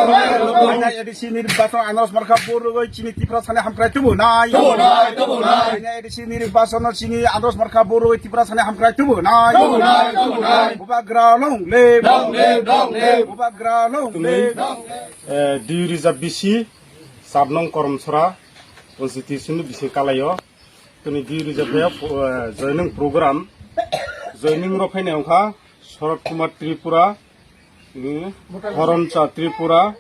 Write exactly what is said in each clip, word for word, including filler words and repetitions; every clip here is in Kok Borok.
Haina A D C nirbachon Andros Markha borogoi chini Tiprasani hamkrai tubu nai. Haina A D C nirbachon chini Andros Markha borogoi Tiprasani hamkrai tubu nai. Bubagra long live. Bubagra long live. Eh, dui rija bisi, sab nong Koromsora, constitution ni bisi kalaio. Tini dui rija baya, eh, joining program. Joining rok phainai wngkha Sharad Kumar Tripura, eh, Horoncha Tripura,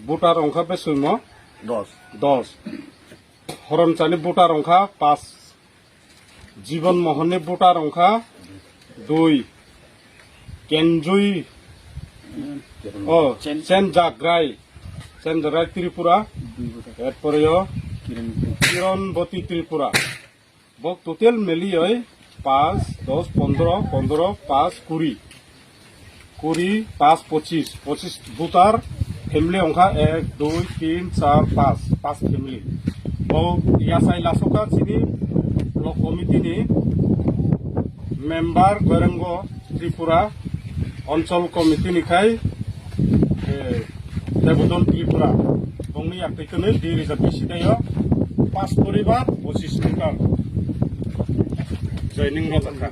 voter wngkha besoimo dos. Dos. Horonchani voter wngkha pas. Jibon Mohanni voter wngkha dui. Kenjui, oh, Chen- Chen Jagrai, Chen Jagrai Tripura, erpore o Kironboti Tripura. Bok total melioi pas, dos, pondro, pondro, pas, kuri. Kuri, pas, pochis, pochis voter, family wngkha ek, dui, tin, char, pas, pas family. Bo yasai lasokha chini block committee ni member Goirango Tripura, Onchol committee ni khai, eh, Debodon Tripura. Bongni yaktwi kwnwi dui rija bisi taio, pas poribar, pochis voter. Joining rok wngkha.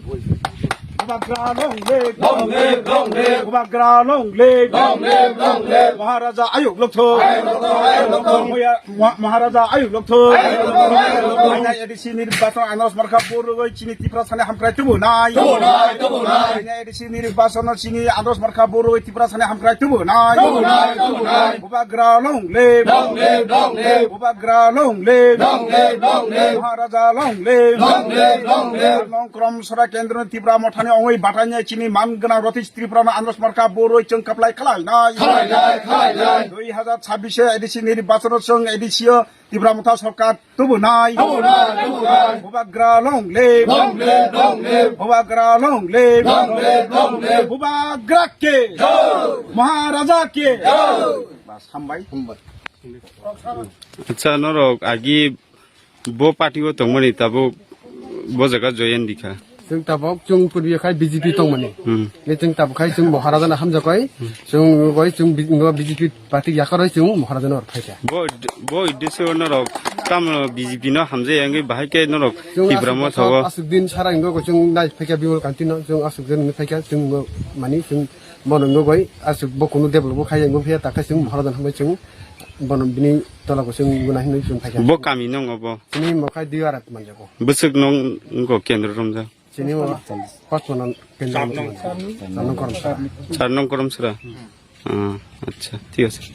Bubagra long live. Long live, long live. Bubagra long live. Long live, long live. Maharaja ayuk lokthok. Ayuk lokthok, ayuk lokthok. Moya-, Mah-, Maharaja ayuk lokthok. Ayuk lokthok, ayuk lokthok. Haina A D C nirbachon Andros Markha borogoi chini Tiprasani hamkrai tubu nai. Tubu nai, tubu nai. Haina A D C nirbachon chini Andros Markha borogoi Tiprasani hamkrai tubu nai. Tubu nai, tubu nai. Bubagra long live. Long live, long live. Bubagra long live. Long live, long live. Maharaja long live. Long live, long live. Nong Koromsora kendro Tipra Mothani ongoi batanya chini man gwnang Rotis Tripura no Andros Markha boroi chwng kaplai khlai nai. Khlai nai, khlai nai. Dui hajar chabbish A D C nirbachon chwng A D C o Tipra Motha sorkar tubu nai. Tubu nai, tubu nai. Bubagra long live. Long live, long live. Bubagra long live. Long live, long live. Bubagra ke. Jai. Maharaja ke. Jai. Bas, hambai. Hambai. Acha, norok agi bo party o tongmani tabuk bo jaga join dikha. Chwng tabuk chwng purbi khai B J P tongmani. Hmm. Ni chwng tabuk khai chwng Maharaja na hamjakoi. Hmm. Chwng goi chwng B-, ngo B J P party yakaroi chwng Maharaja na phaikha. Bo, bo idese norok tamo B J P no hamjai yangwi bahai ke norok chwng Tipra aswk mo bosor, thago. Aswk din sara ingo chwng nai phaikha Bimal Kanti no chwng aswk din phaikha chwng mani chwng Bono nugoi aswk bo kunu develop bo khai wngwi phiya, takhe chwng Maharajani hambai chwng bono bini tola bo chwng guna hinwi chwng phaikha. Bo kami nung obo? Chini mokhai dui arat manjago. Bwswk nung wngkho kendro romjak? Chini mo Pachmana kendro romjak. Char nung Koromsora. Char nung Koromsora. Ah, acha, thik ase.